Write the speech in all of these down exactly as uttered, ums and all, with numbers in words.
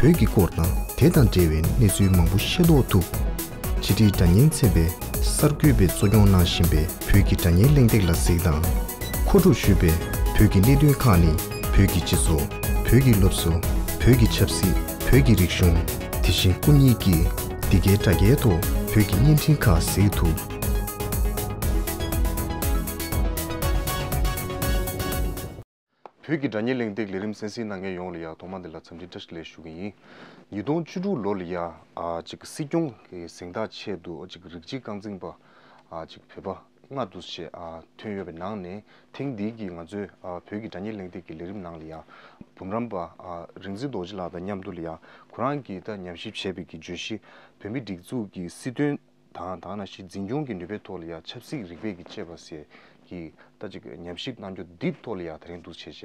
བོད་ཀྱི་སྐོར་དང་དེ་དང་འབྲེལ་བའི་གནས་ཚུལ་མང་པོ་ཤེས་རྟོགས་ཐུབ། ཕྱི་དྲིལ་སྒྲ་སྙན་ཚན་པས་གསར་འགོད་པས་གཙོ་སྐྱོང་གནང་བཞིན་པའི་བོད་ཀྱི་སྒྲ་སྙན་གླེང་སྟེགས་ལ་གཟིགས་དང་། མཁོ་སྒྲུབ་ཞུས་པའི་བོད་ཀྱི་གནད་དོན་ཁག་ནི། བོད་ཀྱི་སྤྱི་ཚོགས། བོད་ཀྱི་སློབ་གསོ། བོད་ཀྱི་ཆབ་སྲིད། བོད་ཀྱི་རིག་གཞུང་། དེ་བཞིན་སྐུ་ཉིད་ཀྱིས་འདི་གའི་དྲ་རྒྱའི་ཐོག་བོད་ཀྱི་བརྙན་འཕྲིན་ཁག་གཟིགས་ཐུབ། བོད་ཀྱི་སྒྲ་སྙན་གླེང་སྟེགས་ལས་རིམ་གསན་གཟིགས་གནང་མཁན་ཡོངས་ལ་ཡང་ཐོག་མ་དེ་ལ་འཚམས་འདྲི་བཀྲ་ཤིས་བདེ་ལེགས་ཞུ་གི་ཡིན། ཉིས་སྟོང་བཅུ་དྲུག་ལོ་ལ་ཡང་ཨ་ཅིག་སྲིད་སྐྱོང་གི་གཟེངས་རྟགས་ཆེད་དུ་ཅིག་རིགས་གཅིག་རྐང་འཛིན་པ་ཨ་ཅིག་བོད་པ་ལྔ་འདུ་བྱས་ཨ་ཐོན་ཡོད་པའི་ནང་ནས། ཐེངས་འདིའི་གི་ང་ཚོའི་ཨ་བོད་ཀྱི་སྒྲ་སྙན་གླེང་སྟེགས་ཀྱི་ལས་རིམ་ནང་ལ་ཡང་འབུམ་རམས་པ་ཨ་རིག་འཛིན་རྡོ་རྗེ་ལགས་དང་མཉམ་དུ་ལ་ཡང་ཁོ་རང་གིས་ད་ཉམས་ཞིབ་བྱས་པའི་གི་བརྗོད་གཞི་བོད་མིའི་སྒྲིག་འཛུགས་ཀྱི་སྲིད་དོན་དང་། དེ་ནང་བཞིན་འཛིན་སྐྱོང་གི་ནུས་པའི་ཐོག་ལ་ཡང་ཆབ་སྲིད་རིག་པའི་གི་དཔྱད་པ་ཟེར་གྱི་ད་ཅིག་ཉམས་ཞིབ་གནང་རྒྱུ་འདི་ཐོག་ལ་ཡང་དེ་རིང་འདུག་བྱས་བྱས་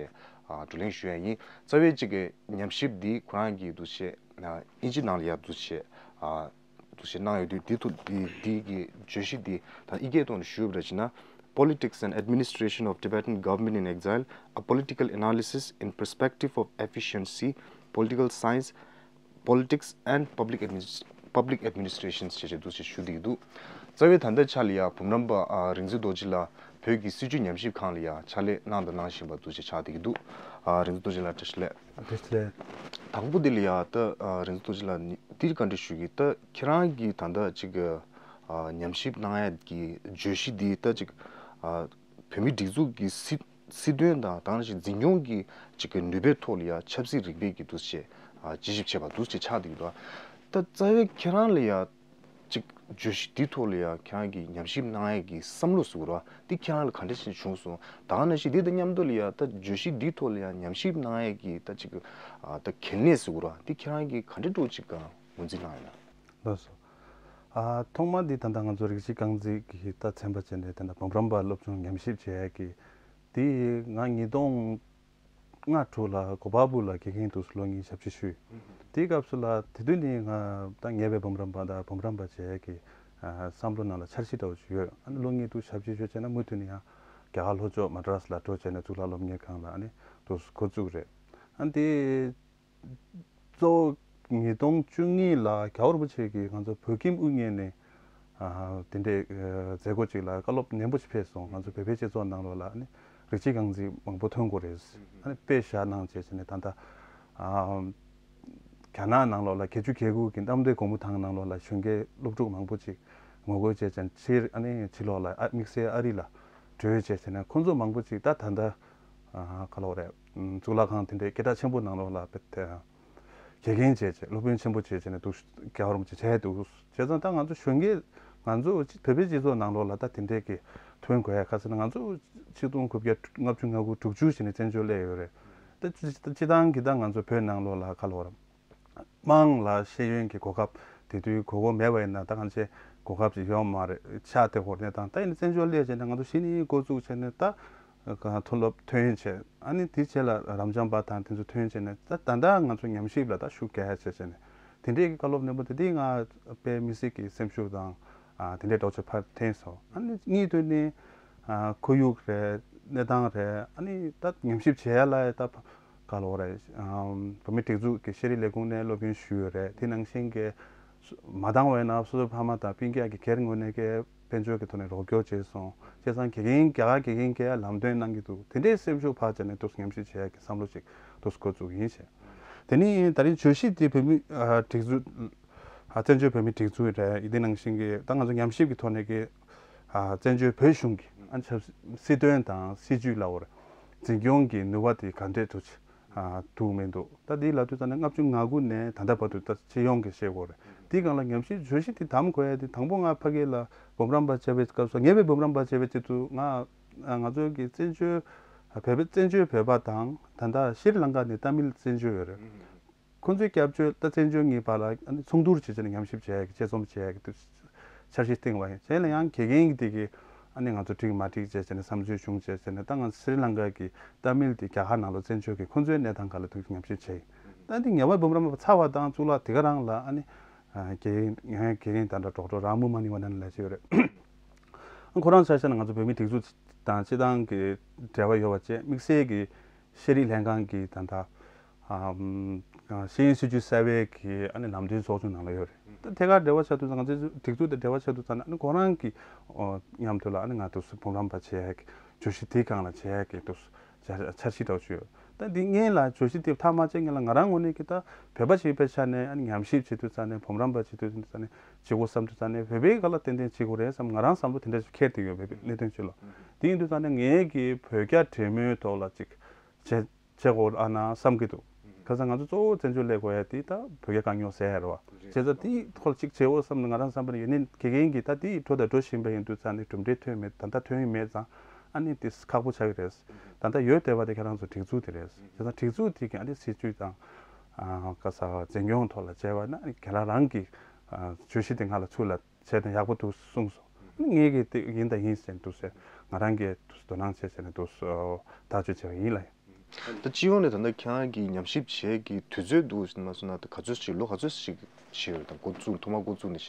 ཨ་བགྲོ་གླེང་ཞུ་ཡ་ཡིན། རྩ་བའི་ཅིག་གི་ཉམས་ཞིབ་འདི་ཁོ་རང་གིས་འདུག་བྱས་ཨ་དབྱིན་ཇི་ནང་ལ་ཡང་འདུག་བྱས་ཨ་འདུག་བྱས་གནང་ཡོད་དུས། འདི་ཐོག་འདི་འདི་གི་བརྗོད་གཞི་འདི་ད་ཡི་གེའི་ཐོག་ནས་ཞུ་བ་རེད་བྱས་ན། Politics and Administration of Tibetan Government in Exile, a political analysis in perspective of efficiency, political science, politics and public administ- public administration ཞེས་བྱས་འདུག་ཅེས་ཞུ་བསྡད་ཀྱི་འདུག། རྩ་བའི་ད་ལྟའི་ཆ་ལ་ཡང་འབུམ་རམས་པ་ཨ་རིག་འཛིན་རྡོ་རྗེ་ལགས་བོད་ཀྱི་སྲིད་བྱུས་ཉམས་ཞིབ་ཁང་ལ་ཡང་ཕྱག་ལས་གནང་དང་གནང་བཞིན་པ་འདུག་ཅེས་ཆགས་བསྡད་ཀྱི་འདུག། ཨ་རིག་འཛིན་རྡོ་རྗེ་ལགས་བཀྲ་ཤིས་བདེ་ལེགས། བཀྲ་ཤིས་བདེ་ལེགས། དང་པོ་འདི་ལ་ཡང་ད་ཨ་རིག་འཛིན་རྡོ་རྗེ་ལགས་ནི་འདིར་བཀའ་འདྲི་ཞུ་གི། ད་ཁྱེད་རང་གིས་ད་ལྟ་ཅིག་ཨ་ཉམས་ཞིབ་གནང་ཡ་གི་བརྗོད་གཞི་འདི་ད་ཅིག་ཨ་བོད་མིའི་སྒྲིག་འཛུགས་ཀྱི་སྲིད་སྲིད་དོན་དང་། དེ་ནང་བཞིན་འཛིན་སྐྱོང་གི་ཅིག་གི་ནུས་པའི་ཐོག་ལ་ཡང་ཆབ་སྲིད་རིག་པའི་གི་འདུ་བྱེད་ཨ་དཔྱད་ཞིབ་བྱས་པ་འདུག་ཅེས་ཆགས་བསྡད་ཀྱི་འདུག། ད་རྩ་བའི་ཁྱེད་རང་ལ་ཡང་ཅིག་བརྗོད་གཞི་འདིའི་ཐོག་ལ་ཡང་ཁྱེད་རང་གིས་ཉམས་ཞིབ་གནང་ཡས་ཀྱི་བསམ་བློ་ཟེར་དགོས་རེད་བ། འདི་ཁྱེད་རང་ལ་ག་འདྲ་ཞིག་བྱུང་སོང་། དེ་ནང་བཞིན་འདི་དང་མཉམ་དུ་ལ་ཡང་ད་བརྗོད་གཞི་འདིའི་ཐོག་ལ་ཡང་ཉམས་ཞིབ་གནང་ཡས་ཀྱི་ད་ཅིག་ཨ་ད་གལ་གནད་ཟེར་དགོས་རེད་བ། འདི་ཁྱེད་རང་གིས་ག་འདྲ་འདྲ་ཅིག་གང་ངོས་འཛིན་གནང་ཡོད་ན། ལགས་སོ། ཨ་ཐོག་མ་འདི་ད་ལྟ་ང་ཚོ་རིགས་གཅིག་རྐང་འཛིན་གྱི་ད་ཚན་པ་བྱས་ནས་ད་ལྟ་འབུམ་རམས་པ་སློབ་སྦྱོང་ཉམས་ཞིབ་བྱེད་ཡས་ཀྱི་འདི་ང་ཉིས་སྟོང་ལྔ་དྲུག་ལ་གོ་པལ་པུར་ལ་དགེ་རྒན་དུ་ལོ་གཉིས་ཞབས་ཕྱི་ཞུས། དེའི་སྐབས་སུ་ལ་དེ་དུས་ནི་ང་ད་ངེས་པའི་འབུམ་རམས་པ་དང་འབུམ་རམས་པ་བྱེད་ཀྱི་ཨ་བསམ་བློ་ནང་ལ་འཆར་གཞི་འདྲ་བོ་ཞིག་ཡོད། ཨ་ནི་ལོ་གཉིས་དུ་ཞབས་ཕྱི་ཞུས་བྱས་ན་མུ་མཐུད་ནས་ཡང་རྒྱ་གར་ལྷོ་ཕྱོགས་མ་ཌ་རཱས་ལ་འགྲོ་བྱས་ནས་གཙུག་ལག་སློབ་གཉེར་ཁང་ལ་ཨ་ནི་དུ་འགོ་བཙུགས་རེད། ཨ་ནི་དེ་གཙོ་བོ་ཉིས་སྟོང་བཅུ་གཉིས་ལ་རྒྱལ་བ་རིན་པོ་ཆེ་གིས་ང་ཚོ་བོད་ཁྱིམ་དབུ་བརྙེས་ནས་ཨ་དེ་འདྲའི་ཨ་མཛད་སྒོ་ཅིག་ལ་བཀའ་སློབ་ནན་པོ་ཞིག་ཕེབས་སོང་། ང་ཚོ་བོད་པའི་སྤྱི་ཚོགས་ནང་ལོགས་ལ་ཨ་ནི་རིགས་གཅིག་རྐང་འཛིན་མང་པོ་ཐོན་དགོས་རེད། ཨ་ནི་དཔེ་བཞག་གནང་བྱས་བྱས་ནས་ད་ལྟ་ཨ་རྒྱ་ནག་ནང་ལོགས་ལ་བརྒྱད་ཅུ་གྱ་དགུ་གི་གཏམ་སྡེ་སྒོ་མོ་ཐང་ནང་ལོགས་ལ་གཞོན་སྐྱེས་སློབ་ཕྲུག་མང་པོ་ཅིག་ངོ་རྒོལ་བྱས་བྱས་ཕྱིར་ཨ་ནི་ཕྱི་ལོགས་ལ་ཨ་དམིགས་བསལ་ཨ་རི་ལ་བྲོས་བྱས་བྱས་ནས་ཁོང་ཚོ་མང་པོ་ཅིག་ད་ད་ལྟ་ཨ་ག་ལབ་དགོས་རེད། གཙུག་ལག་ཁང་དེ་འདྲའི་སྐད་གྲགས་ཆེན་པོ་ནང་ལོགས་ལ་དཔེ་དེ་དགེ་རྒན་བྱས་བྱས་སློབ་དཔོན་ཆེན་པོ་བྱས་བྱས་ནས་འདུག། རྒྱལ་བ་རིན་པོ་ཆེ་བྱས་འདུག། བྱས་ཙང་ད་ང་ཚོ་གཞོན་སྐྱེས་ང་ཚོ་བོད་པའི་སྤྱི་ཚོགས་ནང་ལོགས་ལ་ད་དེ་འདྲའི་གི་ཐོན་དགོས་ཡ་ག་ཟེར་ན། ང་ཚོ་ཆིག་སྟོང་དགུ་བརྒྱ་ལྔ་བཅུ་ང་དགུ་དྲུག་ཅུ་བྱས་ནས་བཙན་བྱོལ་སླེབས་ཡོད་རེད། ད་སྤྱི་སྤྱི་བཏང་གི་ད་ང་ཚོ་བོད་ནང་ལོགས་ལ་ག་ལབ་དགོས་རེད། དམངས་ལ་ཤེས་ཡོན་གྱི་གོ་སྐབས་དེ་དུས་དགོས་མཁོ་མེད་པ་ཡིན་ན་ད་གང་ཆེ་གོ་སྐབས་ཅིག་ཡོད་མ་རེད། ཆགས་བསྡད་ཡོད་རེད། ད་ད་ཡིན་ན་བཙན་བྱོལ་སླེབས་བྱས་ནས་ང་ཚོ་གཞི་ནས་འགོ་བཙུགས་བྱས་ནས་ད་མཐོ་སློབ་ཐོན་བྱས། ཨ་ནི་དེ་རྗེས་ལ་རབ་འབྱམས་པ་དང་དེ་ཚོ་ཐོན་བྱས་ནས་ད་ད་ལྟ་ང་ཚོ་ཉམས་ཞིབ་ལ་ད་ཤུགས་རྒྱག་ཡ་བྱས་བྱས་ནས་དེ་འདྲའི་གི་བཀའ་སློབ་ནན་པོ་དེ་དེ་ང་དཔེ་མི་སྲིད་ཀྱི་སེམས་ཤུགས་དང་ཨ་དེ་འདྲའི་འདྲ་བོ་ཅིག་ཕར་འཐེན་སོང་། ཨ་ནི་གཉིས་དོན་ནི་ཨ་ཁོར་ཡུག་རེད། གནས་སྟངས་རེད། ཨ་ནི་ད་ཉམས་ཞིབ་བྱེད་ཡ་ལ་ད་ག་ལབ་དགོས་རེད། ཨམ་བོད་མིའི་སྒྲིག་འཛུགས་ཀྱི་ཤེས་རིག་ལས་ཁུངས་ནས་སློབ་ཡོན་ཞུས་ཡོད་རེད། དེ་ནང་བཞིན་གྱི་མ་འདང་བས་ན་སོ་སོའི་ཕ་མ་དང་སྤུན་ཀྱག་གི་སྒེར་ངོས་ནས་ཀྱི་དཔལ་འབྱོར་གྱི་ཐོག་ནས་རོགས་སྐྱོར་བྱས་སོང་། བྱས་ཙང་དགེ་རྒན་རྒྱ་གར་དགེ་རྒན་གྱིས་ལམ་སྟོན་གནང་གི་འདུག། དེ་འདྲའི་སེམས་ཤུགས་ཕར་བྱས་ནས་འདུག་ཉམས་ཞིབ་བྱེད་ཡ་གི་བསམ་བློ་ཅིག་འདུག་འགོ་བཙུགས་ཡིན་ཞེས། དེ་ནི་ད་རིང་བརྗོད་གཞི་དེ་བོད་མི་ཨ་སྒྲིག་འཛུགས་ཨ་བཙན་བྱོལ་བོད་མིའི་སྒྲིག་འཛུགས་རེད། དེ་ནང་བཞིན་གྱི་ད་ང་ཚོ་ཉམས་ཞིབ་ཀྱི་ཐོག་ནས་ཀྱི་ཨ་བཙན་བྱོལ་བོད་གཞུང་གི་ཨ་ཆབ་སྲིད་དོན་དང་སྲིད་ཇུས་ལ་འོར་འཛིན་སྐྱོང་གི་ནུས་པ་དེ་ག་འདྲས་འདུག་ཅེ་ཨ་འདུག་མི་འདུག། ད་དེའི་ལ་དུས་ཙམ་ནས་ལྔ་བཅུ་ང་དགུ་ནས་ད་ལྟ་བར་དུ་ད་སྤྱི་ཡོངས་ཀྱི་བཤད་དགོས་རེད། དེའི་སྒང་ལ་ཉམས་ཞིབ་བརྗོད་གཞི་དེ་བདམས་དགོས་ཡ་དེ་དང་པོ་ང་ཕ་གི་ལ་འབུམ་རམས་པ་བྱས་པའི་སྐབས་སུ་ངེས་པའི་འབུམ་རམས་པ་བྱས་པའི་དུས་སུ་ང་ང་ཚོའི་གི་བཙན་བྱོལ་བོད་པའི་བཙན་བྱོལ་བོད་པ་དང་ད་ལྟ་ཤྲི་ལང་ཀ་ནས་ཏཱ་མིལ་བཙན་བྱོལ་ཡོད་རེད། ཁོང་ཚོའི་སྐྱབས་བཅོལ་ད་བཙན་བྱོལ་གཉིས་བར་ལ་ཨ་ནི་ཚོགས་འདུར་བྱས་བྱས་ནས་ཉམས་ཞིབ་བྱས་ཡག་གི་དཔྱད་རྩོམ་བྱས་ཡག་གི་འཆར་གཞི་བཏིང་བ་ཡིན། གཞན་ལ་ཡང་དགེ་རྒན་གྱི་དེ་གི་ཨ་ནི་ང་ཚོ་འགྲིག་མ་འགྲིག་བྱས་བྱས་ནས་བསམ་ཚུལ་བྱུང་བྱས་བྱས་ནས་ད་ང་ཚོ་སི་རི་ལང་ཀ་གི་ཏཱ་མིལ་དེ་རྒྱ་གར་ནང་ལ་བཙན་བྱོལ་གྱི་ཁོང་ཚོའི་གནས་སྟངས་སྒང་ལ་ཐུག་ཉམས་ཞིབ་བྱས་ཡིན། ད་འདི་ངེས་པར་འབུམ་རམས་པ་ཚར་བ་དང་གཙུག་ལག་དེ་ག་རང་ལ་ཨ་ནི་ཨ་དགེ་རྒན་ཡང་དགེ་རྒན་ད་ལྟ་ཌོག་ཊར་རཱ་མུ་མ་ནི་ཝ་ནན་ལབ་ཅིག་ཡོད་རེད། ཁོ་རང་ཆ་བཞག་ན་ང་ཚོ་བོད་མིའི་སྒྲིག་འཛུགས་དང་སྤྱི་བཏང་གི་འབྲེལ་བ་ཡོད་པ་བཅས་དམིགས་བསལ་གྱི་ཤེས་རིག་ལྷན་ཁང་གི་ད་ལྟ་ཨམ་ ཤེས་ཡོན་སྲིད་བྱུས་གསར་པའི་གི་ཨ་ནི་ལམ་སྟོན་ཚོགས་ཆུང་ནང་ལ་ཡོད་རེད། ད་ཐད་ཀར་འབྲེལ་བ་བྱས་དུས་ཙང་ང་ཚོའི་སྒྲིག་འཛུགས་དང་འབྲེལ་བ་བྱས་དུས་ཙང་ཨ་ནི་ཁོ་རང་གི་མཉམ་དུ་ལ་ཨ་ནི་ང་དུ་སུ་བུམ་རམས་པ་བྱེད་ཡ་གི་བརྗོད་གཞི་དེའི་སྒང་ལ་བྱེད་ཡ་གི་དུ་འཆར་གཞི་འདྲ་བོ་ཅིག་ཡོད། ད་འདི་སྔོན་ལ་བརྗོད་གཞི་དེ་མཐའ་མ་བྱས་སྔོན་ལ་ང་རང་ངོས་ནས་ཀྱི་ད་བོད་པ་ཞིག་པའི་ཆ་ནས་ཨ་ནི་ཉམས་ཞིབ་བྱེད་དུས་ཙང་ནས་བུམ་རམས་པ་བྱེད་དུས་ཙང་ནས་བྱེད་དགོས་བསམ་དུས་ཙང་ནས་བོད་པའི་སྒང་ལ་ཏན་ཏན་བྱེད་དགོས་རེད་བསམ། ང་རང་བསམ་བློ་དེ་འདྲ་ཞིག་འཁྱེར་བསྡད་ཡོད། བོད་པའི་གནད་དོན་ཅིག་ལ། དེ་ཡིན་དུས་ཙང་ནས་ངས་ཀྱི་བོད་རྒྱ་འབྲེལ་མོལ་ཐོག་ལ་ཅིག་བྱེད་བྱེད་དགོས་ཨ་ན་བསམ་གྱི་འདུག་ཁ་སང་ང་ཚོ་གཙོ་བོ་བཙན་བྱོལ་སླེབས་དགོས་ཡ་དེ་ད་བོད་རྒྱ་དཀའ་རྙོག་སེལ་ཡ་རེད་བ། བྱས་ཙང་དེའི་ཐོག་ལ་ཅིག་བྱེད་འོ་བསམ་ནས་ང་རང་བསམ་པ་ནས་ཡོད་ནི་དགེ་རྒན་གྱིས་ད་དེ་འགྲོ་དང་འགྲོ་བཞིན་པ་ཡིན་དུས་ཙང་ནས་གྲུབ་འབྲས་ཐོན་མེད། ད་ལྟ་ཐོན་ཡི་མེད་ཙང་ཨ་ནི་དེ་ཁག་པོ་ཆགས་ཀྱི་རེད། ད་ལྟ་ཡོད་བསྡད་པ་དེ་ཁྱེད་རང་ཚོ་སྒྲིག་འཛུགས་དེ་རེད། བྱས་ཙང་སྒྲིག་འཛུགས་དེ་གི་ཨ་ནི་སྲིད་ཇུས་དང་ཨ་ག་ས་འཛིན་སྐྱོང་ཐོག་ལ་བྱས་པ་ན་ཨ་ནི་ཁྱེད་རང་རང་གི་ཨ་བརྗོད་གཞི་དེ་ང་ལ་ཚུར་ལ་བྱས་ན་ཡག་པོ་འདུག་གསུངས་སོང་། ཨ་ནི་ངས་གི་དེ་ཡིན་དང་ཡིན་ཟེར་འདུག་ཟེར། ང་རང་གིས་དོ་སྣང་བྱས་བྱས་ནས་འདུག་ཐག་གཅོད་བྱས་པ་ཡིན་ལ། ད་སྤྱི་ཡོངས་ནས་ད་ལྟ་ཁྱེད་རང་གིས་ཉམས་ཞིབ་བྱེད་ཀྱི་དུས་ཚོད་འདུག་ཟེར་མ་སོང་ན་ད་ག་ཚོད་ཞིག་ལོ་ག་ཚོད་ཞིག་བྱས་ཡོད་དང་འགོ་བཙུགས་ཐོག་མ་འགོ་བཙུགས་ནས་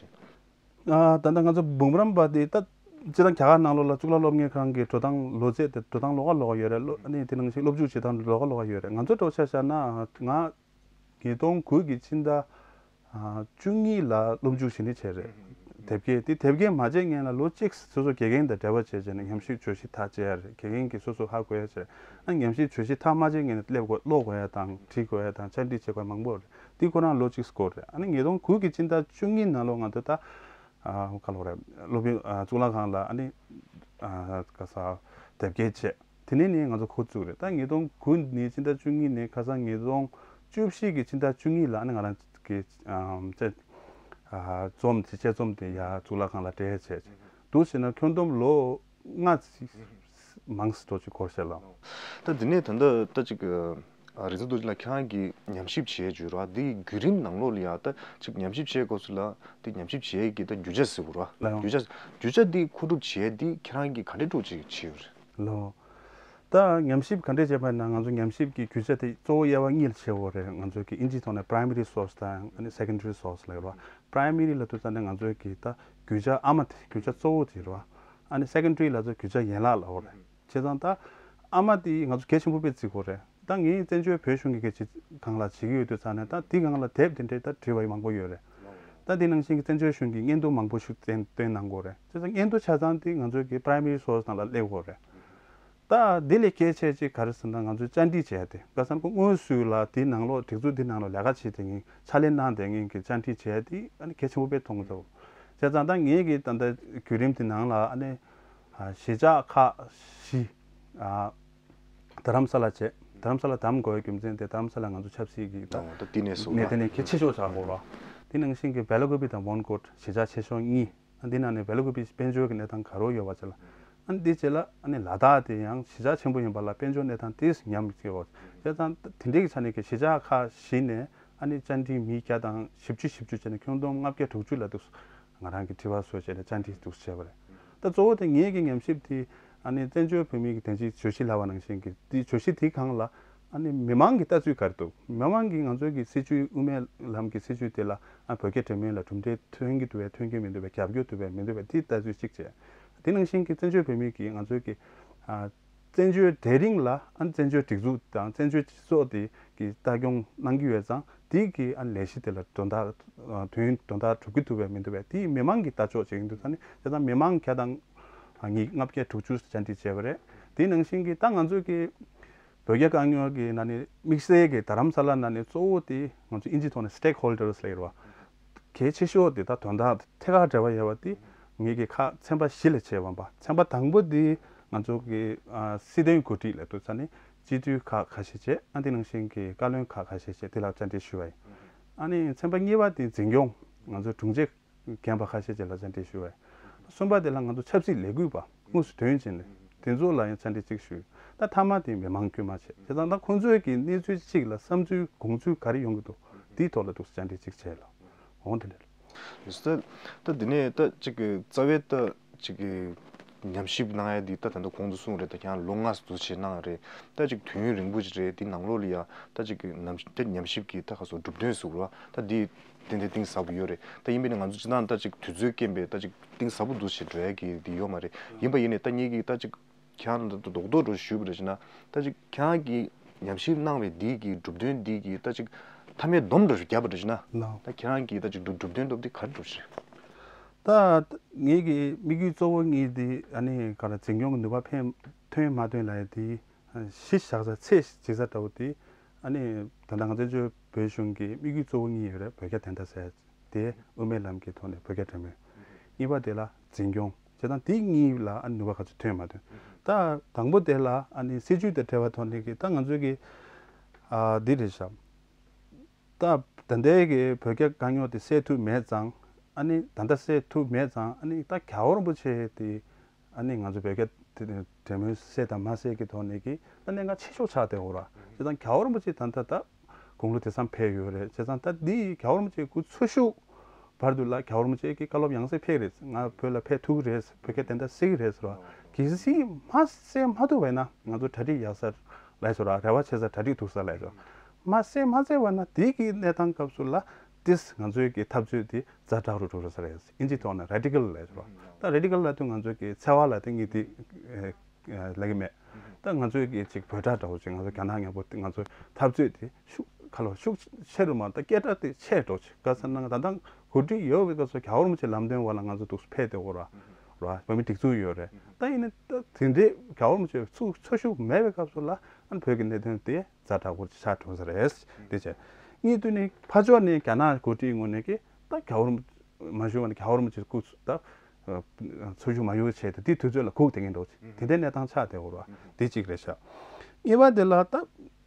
བྱས། ཨ་ད་ལྟ་ང་ཚོ་འབུམ་རམས་པ་དེ་ད་སྤྱིར་བཏང་རྒྱ་གར་ནང་ལོགས་ལ་གཙུག་ལག་སློབ་གཉེར་ཁང་གི་འགྲོ་སྟངས་ལོ་ཚད་དེ་འགྲོ་སྟངས་ལོགས་ཀ་ལོགས་ཀ་ཡོད་རེད། སློབ་ཨ་ནི་དེ་ནང་བཞིན་སློབ་འཇུག་བྱེད་སྟངས་ལོགས་ཀ་ལོགས་ཀ་ཡོད་རེད། ང་ཚོ་འདྲ་བོ་ཆ་བཞག་ན་ང་ཉིས་སྟོང་དགུ་གི་ཕྱི་ཟླ་ཨ་བཅུ་གཉིས་ལ་སློབ་འཇུག་བྱེད་ནི་བྱས་རེད། དེབ་སྐྱེལ་དེ་དེབ་སྐྱེལ་མ་བྱས་སྔོན་ལ་ལོ་གཅིག་སོ་སོ་དགེ་རྒན་དང་འབྲེལ་བ་བྱས་བྱས་ནས་ཉམས་ཞིབ་བརྗོད་གཞི་ཐག་བཅད་ཡ་རེད། དགེ་རྒན་གྱིས་སོ་སོ་ཧ་གོ་ཡ་བྱས། ཨ་ཉམས་ཞིབ་བརྗོད་གཞི་ཐག་མ་བཅད་སྔོན་ནས་སླེབས་དགོས། ཀློག་དགོས་ཡ་དང་བྲིས་དགོས་ཡ་དང་བཅར་འདྲི་བྱེད་དགོས་མང་པོ་རེད། དེ་ཁོ་རང་ལོ་གཅིག་འགོར་རེད། ཨ་ནི་ཉིས་སྟོང་དགུ་གི་ཕྱི་ཟླ་བཅུ་གཉིས་ནང་ལོགས་ང་ཚོ་ད་ཨ་ག་ལབ་རེད། སློབ་དཔོན་ཨ་གཙུག་ལག་ཁང་ལ་ཨ་ནི་ཨ་ག་ས་དེབ་སྐྱེལ་བྱས། དེ་ནས་ནི་ང་ཚོ་འགོ་བཙུགས་རེད། ད་ཉིས་སྟོང་དགུ་ནས་ཕྱི་ཟླ་བཅུ་གཉིས་ནས་ཁ་སང་ཉིས་སྟོང་བཅུ་བཞི་གི་ཕྱི་ཟླ་བཅུ་གཉིས་ལ་ཨ་ནི་ང་རང་གི་ཨམ་དཔྱད་ཨ་རྩོམ་དེ་དཔྱད་རྩོམ་དེ་ཡར་གཙུག་ལག་ཁང་ལ་སྤྲད་བྱས། འདུག་བྱས་ན་ཁྱོན་བསྡོམས་ལོ་ལྔ་ཙམ་མང་ཙམ་ཅིག་འགོར་ཤག་ལགས། ད་འདི་ནས་ད་ལྟ་ད་ཅིག་ཨ་རིག་འཛིན་རྡོ་རྗེ་ལགས་ཁྱེད་རང་གིས་ཉམས་ཞིབ་བྱས་བརྗོད་ར་འདི་བརྒྱུད་རིམ་ནང་ལོགས་ལ་ཡ་ད་ཅིག་ཉམས་ཞིབ་བྱས་སྐབས་སུ་ལ་འདི་ཉམས་ཞིབ་བྱས་ཀྱི་ད་རྒྱུ་ཆ་ཟེར་དགོས་ར། ལགས། རྒྱུ་ཆ་རྒྱུ་ཆ་འདི་མཁོ་སྒྲུབ་བྱས་འདི་ཁྱེད་རང་གིས་ག་འདྲས་སྤྲོ་ཅིག་བྱས་ཡོད་རེད། ལོ། ད་ཉམས་ཞིབ་ག་འདྲས་བྱས་པ་ཡིན་ན་ང་ཚོ་ཉམས་ཞིབ་ཀྱི་རྒྱུ་ཆ་དེ་གཙོ་བོ་དབྱེ་བ་གཉིས་ལ་ཕྱེ་དགོས་རེད། ང་ཚོ་གི་ཨིན་ཇིའི་ཐོག་ནས་primary source དང་ཨ་ནི་secondary source ལབ་ཡོད་རེད་བ། Primary ལབ་དུས་ཙམ་ནས་ང་ཚོ་གི་ད་རྒྱུ་ཆ་ཨ་མ་དེ་རྒྱུ་ཆ་གཙོ་བོ་དེ་རེད་བ། ཨ་ནི་secondary ལབ་ཚོ་རྒྱུ་ཆ་ཡན་ལག་ལབ་དགོས་རེད། བྱས་ཙང་ད་ཨ་མ་དེ་ང་ཚོ་གལ་ཆེན་པོ་དཔེ་བརྩི་དགོས་རེད། ད་ངས་བཙན་བྱོལ་བོད་གཞུང་གི་སྐད་ཆ་སྒང་ལ་བྱེད་ཀྱི་ཡོད་དུས་ཙམ་ནས་ད་དེ་སྒང་ལ་དེབ་དེ་འདྲའི་ད་བྲིས་པ་མང་པོ་ཡོད་རེད། ད་དེ་ནང་བཞིན་གྱི་བཙན་བྱོལ་གཞུང་གི་སྙན་ཐོ་མང་པོ་ཞིག་བཏོན་བཏོན་གནང་དགོས་རེད། བྱས་ཙང་སྙན་ཐོ་ཆ་ཚང་དེ་ང་ཚོ་གི་primary source ནང་ལ་སླེབས་དགོས་རེད། ད་དེ་ལས་གལ་ཆེ་ཅིག་ག་རེ་ཟེར་ན་ང་ཚོས་བཅར་འདྲི་བྱས་ཏེ་ག་ས་ཁོ་དངོས་སུ་ལ་དེ་ནང་ལོགས་སྒྲིག་འཛུགས་དེ་ནང་ལོགས་ལས་ཀ་བྱེད་དེ་ངས་ཕྱག་ལས་གནང་དེ་ངས་ཀྱི་བཅར་འདྲི་བྱས་ཏེ་ཨ་ནི་གལ་ཆེན་པོ་དཔེ་མཐོང་གི་འདུག་བྱས་ཙང་ད་ངས་ཀྱི་ད་ལྟ་བརྒྱུད་རིམ་དེ་ནང་ལ་ཨ་ནི་ཨ་གཞིས་ཆགས་ཁག་བཞི། ཨ་རྡ་རམ་ས་ལ་བྱས། རྡ་རམ་ས་ལ་བདམས་དགོས་པའི་རྒྱུ་མཚན་དེ་རྡ་རམ་ས་ལ་ང་ཚོ་ཆབ་སྲིད་ཀྱི་ད་ད་དེ་ནས་སུ་གནས་སྟངས་ནས་གལ་ཆེ་ཤོས་ཆགས་དགོས་རོགས། དེ་ནང་བཞིན་གྱི་བེ་ལ་ཀུ་པི་དང་མོན་གྷོ་གཞིས་ཆགས་ཆེ་ཤོས་གཉིས། ཨ་འདི་ནང་ནས་བེ་ལ་ཀུ་པི་དཔལ་འབྱོར་གྱི་གནས་སྟངས་ག་རེ་ཡོད་པ་ཅིག་ལ། ཨ་འདི་རྗེས་ལ་ཨ་ནི་ལ་དྭགས་དེ་ཡང་གཞིས་ཆགས་ཆེན་པོ་ཡིན་པ་ལ་དཔལ་འབྱོར་གནས་སྟངས་ཏོག་ཙམ་ཉམས་ཀྱི་ཡོད། བྱས་ཙང་དེ་འདྲའི་གི་ཆ་ནས་ཀྱི་གཞིས་ཆགས་ཁག་བཞི་ནས་ཨ་ནི་བཅར་འདྲི་མི་བརྒྱ་དང་བཞི་བཅུ་བཞི་བཅུ་བྱས་ནས་ཁྱོན་བསྡོམས་ལྔ་བརྒྱ་དྲུག་ཅུ་ལ་འདུག་ང་རང་གི་དྲི་བ་བཟོས་བྱས་ནས་བཅར་འདྲི་འདུག་བྱས་པ་རེད། ད་གཙོ་བོ་དེ་ངེད་ཀྱི་ཉམས་ཞིབ་དེ་ཨ་ནི་བཙན་བྱོལ་བོད་མིའི་གི་བདེན་སྤྱིའི་བརྗོད་གཞི་ལབ་པ་ནང་བཞིན་གྱི་དེ་བརྗོད་གཞི་དེའི་སྒང་ལ་ཨ་ནི་མི་མང་གི་ལྟ་ཚུལ་ག་རེ་འདུག་མི་མང་གིས་ང་ཚོའི་གི་སྲིད་བྱུས་དབུ་མའི་ལམ་གྱི་སྲིད་བྱུས་དེ་ལ་ཨ་བོད་རྒྱ་འབྲེལ་མོལ་ལ་གྲུབ་འབྲས་ཐོན་གྱི་འདུག་པས་ཐོན་གྱི་མི་འདུག་པས། རྒྱབ་སྐྱོར་འདུག་པས་མི་འདུག་པས། དེ་ལྟ་ཚུལ་གཅིག་བྱས། དེ་ནང་བཞིན་གྱི་བཙན་བྱོལ་བོད་མི་གིས་ང་ཚོའི་གི་ཨ་བཙན་བྱོལ་གྲལ་རིམ་ལ་ཨ་བཙན་བྱོལ་སྒྲིག་འཛུགས་དང་བཙན་བྱོལ་སྤྱི་ཚོགས་དེ་གི་ལྟ་སྐྱོང་གནང་གི་ཡོད་ཙང་དེ་གི་ཨ་ལས་གཞི་དེ་ལ་དོན་དག་དོན་དོན་དག་གྲུབ་ཀྱི་འདུག་པས་མི་འདུག་པས། དེ་མི་མང་གིས་ལྟ་ཕྱོགས་བྱེད་ཀྱི་འདུག་ས་ནི་བྱས་ཙང་མི་མང་བརྒྱ་དང་ཨ་ཉིས་ལྔ་བརྒྱ་དྲུག་ཅུ་བཅར་འདྲི་བྱས་པ་རེད། དེ་ནང་བཞིན་གྱི་ད་ང་ཚོའི་གི་བོད་རྒྱ་དཀའ་རྙོག་གི་ནང་ནས་དམིགས་བསལ་གྱི་རྡ་རམ་ས་ལ་ནང་ནས་གཙོ་བོ་དེ་ང་ཚོ་ཨིན་ཇིའི་ཐོག་ནས་stakeholders ལབ་ཡོད་རེད་བ། གལ་ཆེ་ཤོས་དེ་ད་དོན་དག་ཐད་ཀར་འབྲེལ་བ་ཡོད་པ་དེ་ངེད་ཀྱི་ཁག་ཚན་པ་བཞི་ལ་ཕྱེ་བ་ཡིན་པ། ཚན་པ་དང་པོ་དེ་ང་ཚོ་གི་ཨ་སྲིད་དོན་འགོ་ཁྲིད་ལ་ཐུག་ས་ནས་སྤྱི་འཐུས་ཁག་ཁ་ཤས་བྱས། ཨ་དེ་ནང་བཞིན་གྱི་བཀའ་བློན་ཁག་ཁ་ཤས་བྱས་དེ་ལ་བཅར་འདྲི་ཞུས་པ་ཡིན། ཨ་ནི་ཚན་པ་གཉིས་པ་དེ་འཛིན་སྐྱོང་ང་ཚོ་དྲུང་ཆེ་རྒན་པ་ཁ་ཤས་ཅིག་ལ་བཅར་འདྲི་ཞུས་པ་ཡིན། གསུམ་པ་དེ་ལ་ང་ཚོ་ཆབ་སྲིད་ལས་འགུལ་པ་དངོས་སུ་དོན་བྱས་ནས་དེ་ཚོ་ལ་ཡང་བཅར་འདྲི་གཅིག་ཞུས། ད་མཐའ་མ་དེ་མི་མང་དཀྱུས་མ་བྱས། བྱས་ཙང་ད་ཁོང་ཚོའི་གི་གནས་ཚུལ་གཅིག་ལ་བསམ་ཚུལ་དགོངས་ཚུལ་ག་རེ་ཡོང་གི་འདུག་དེའི་ཐོག་ལ་འདུག་བཅར་འདྲི་གཅིག་བྱས་ལ་འོང་དེ་འདྲ་རེད། ད་ད་འདི་ནས་ད་ཅིག་གི་རྩ་བའི་ད་ཅིག་གི་ཉམས་ཞིབ་གནང་ཡ་འདི་ད་ད་ལྟ་གོང་དུ་གསུངས་རེད། ད་ཁྱེད་རང་ལོ་ལྔ་ཙམ་བྱས་གནང་རེད། ད་ཅིག་དུས་ཡུན་རིང་པོ་ཅིག་རེད། འདི་ནང་ལོགས་ལ་ཡ་ད་ཅིག་གི་ཉམས་ད་ཉམས་ཞིབ་ཀྱི་ད་ག་སོ་གྲུབ་དོན་ཟེར་དགོས་རེད་བ། ད་འདི་ཏན་ཏན་གཏིང་ཟབ་པོ་ཡོད་རེད། ད་ཡིན་པས་ན་ང་ཚོ་སྤྱིར་བཏང་ད་ཅིག་དུས་ཚོད་རྐྱེན་པས་ད་ཅིག་གཏིང་ཟབ་པོ་འདུག་ཞེས་འགྲོ་ཡ་གི་འདི་ཡོད་མ་རེད། ཡིན་པ་ཡིན་ནའི་ད་ངེད་ཀྱིས་ད་ཅིག་ཁྱེད་རང་ལ་རྡོག་རྡོག་འགྲོ་ཞུས་པ་རེད་ཟེར་ན། ད་ཅིག་ཁྱེད་རང་གིས་ཉམས་ཞིབ་གནང་བའི་འདི་གི་གྲུབ་དོན་འདི་གི་ད་ཅིག་ མཐའ་མའི་སྡོམ་འདྲ་ཞིག་བརྒྱབ་པ་འདྲ་ཞིག་ན། ལགས། ད་ཁྱེད་རང་གིས་ད་ཅིག་གྲུབ་གྲུབ་དོན་ཐོབ་དེ་ག་རེ་འགྲོ་ཞིག་རེད། ད་ངེད་ཀྱི་དམིགས་ཡུལ་གཙོ་བོ་གཉིས་དེ་ཨ་ནི་ག་རེ་འཛིན་སྐྱོང་གི་ནུས་པ་ཕན་ཐོན་མ་ཐོན་ལབ་ཡ་དེ་གཞི་བཞག་ས་ཚད་བྱེད་ས་འདྲ་བོ་དེ་ཨ་ནི་ད་ལྟ་ང་ཚོའི་བོད་གཞུང་གི་དམིགས་ཡུལ་གཙོ་བོ་གཉིས་ཡོད་རེད། བོད་རྒྱ་བདེན་མཐའ་གསལ་དེ་དབུ་མའི་ལམ་གྱི་ཐོག་ནས་བོད་རྒྱ་འབྲེལ་མོལ། གཉིས་པ་དེ་ལ་འཛིན་སྐྱོང་བྱས་ཙང་དེ་གཉིས་ལ་ཨ་ནི་ནུས་པ་ག་ཚོད་ཐོན་མ་ཐོན། ད་དང་པོ་དེ་ལ་ཨ་ནི་སྲིད་བྱུས་དང་འབྲེལ་བ་ཐོག་ནས་ཀྱི་ད་ང་ཚོའི་གི་ཨ་འདི་རེད་ཤག་ད་ད་ལྟའི་གི་བོད་རྒྱ་དཀའ་རྙོག་དེ་སེལ་ཐུབ་མེད་ཙང་ཨ་ནི་ད་ལྟ་སེལ་ཐུབ་མེད་ཙང་ཨ་ནི་ད་རྒྱལ་བ་རིན་པོ་ཆེ་དེ་ཨ་ནི་ང་ཚོ་བོད་རྒྱ་དེ་འབྲེལ་མོལ་སེལ་དང་མ་སེལ་གི་ཐོག་ནས་ཀྱི་ད་གནད་འགག་ཆེ་ཤོས་ཆགས་བསྡད་ཡོད་ར། བྱས་ཙང་རྒྱལ་བ་རིན་པོ་ཆེ་ད་ལྟ་ད་དགུང་ལོ་དེ་ཙམ་ཕེབས་ཡོད་རེད། བྱས་ཙང་ད་འདི་རྒྱལ་བ་རིན་པོ་ཆེ་སྐུ་འཚོ་བཞུགས་བར་དུ་ལ་རྒྱལ་བ་རིན་པོ་ཆེ་གི་བཀའ་སློབ་ཡང་སེ་ཕེབས་རེད། ང་བོད་ལ་ཕེབས་ཐུབ་ཀྱི་རེད། བོད་སྐད་བདེན་མཐའ་གསལ་གྱི་རེད་ཟེར་བ། གལ་སྲིད་མ་གསལ་མ་ཐུབ་པ་ཡིན་ན་ང་ཚོ་གྲ་སྒྲིག་ཡག་ས་ལ་ཟེར་བ། རེ་བ་བྱེད་ས་གྲ་སྒྲིག་ཐུབ་ས་ལ་ཟེར་བ། མ་གསལ་མ་གསལ་བ་ན་དེའི་གི་གནས་སྟངས་སྐབས་སུ་ལ་ཏིས་ང་ཚོའི་གི་འཐབ་རྩོད་དེ་ཛ་དྲག་རུ་འགྲོ་རེད་ཟེར་རེད། ཨིན་ཇིའི་ཐོག་ནས་རེ་ཌི་ཀལ་ལ་ཟེར་བ། ད་རེ་ཌི་ཀལ་ལ་དུས་ང་ཚོའི་གི་འཚེ་བ་ལ་དེ་ངས་དེ་ལབ་ཀྱི་མེད། ད་ང་ཚོའི་གི་ཅིག་བོད་དྲག་འདྲ་བོ་ཅིག་ང་ཚོ་རྒྱ་ནག་མཉམ་པོ་ང་ཚོའི་འཐབ་རྩོད་དེ་ཤུགས་ཁ་ལོ་ཤུགས་ཆེ་རུ་མ་ད་སྐད་གྲགས་དེ་ཆེ་འགྲོ་ཅིག་ག་ས་ན་ད་ལྟ་གོ་སྒྲིག་ཡོད་པའི་སྐབས་སུ་རྒྱལ་བ་རིན་པོ་ཆེ་ལམ་སྟོན་འོག་ལ་ང་ཚོ་འདུག་ཕེབས་བསྡད་ཡོད་ར། ར་བོད་མི་སྒྲིག་འཛུགས་ཡོད་རེད། ད་ཡིན་ན་ད་དེ་འདྲའི་རྒྱལ་བ་རིན་པོ་ཆེ་ཚུགས་འཚོ་བཞུགས་མེད་པའི་སྐབས་སུ་ལ་ཨ་ནི་བོད་ཀྱི་གནད་དོན་དེ་ཛ་དྲག་པོ་ཆགས་འགྲོ་ས་རེད། དེ་བྱས་གཉིས་དུས་ནི་ཕར་ཕྱོགས་ནས་རྒྱ་ནག་གོ་སྒྲིག་ངོས་ནས་ཀྱི་ད་རྒྱལ་བ་རིན་པོ་མ་བཞུགས་པ་ནས་རྒྱལ་བ་རིན་པོ་ཆེ་སྐུ་ད་འཚོ་བཞུགས་མ་ཡོང་བའི་ཆེད་དུ་དེའི་དུས་ཚོད་ལ་སྒུག་བསྡད་མཁན་འདྲ་བོ་ཅིག་དེ་འདྲའི་གནས་སྟངས་ཆགས་བསྡད་ཡོད་ར། དེ་གཅིག་རེད་ཤག་གཉིས་པ་དེ་ལ་ད་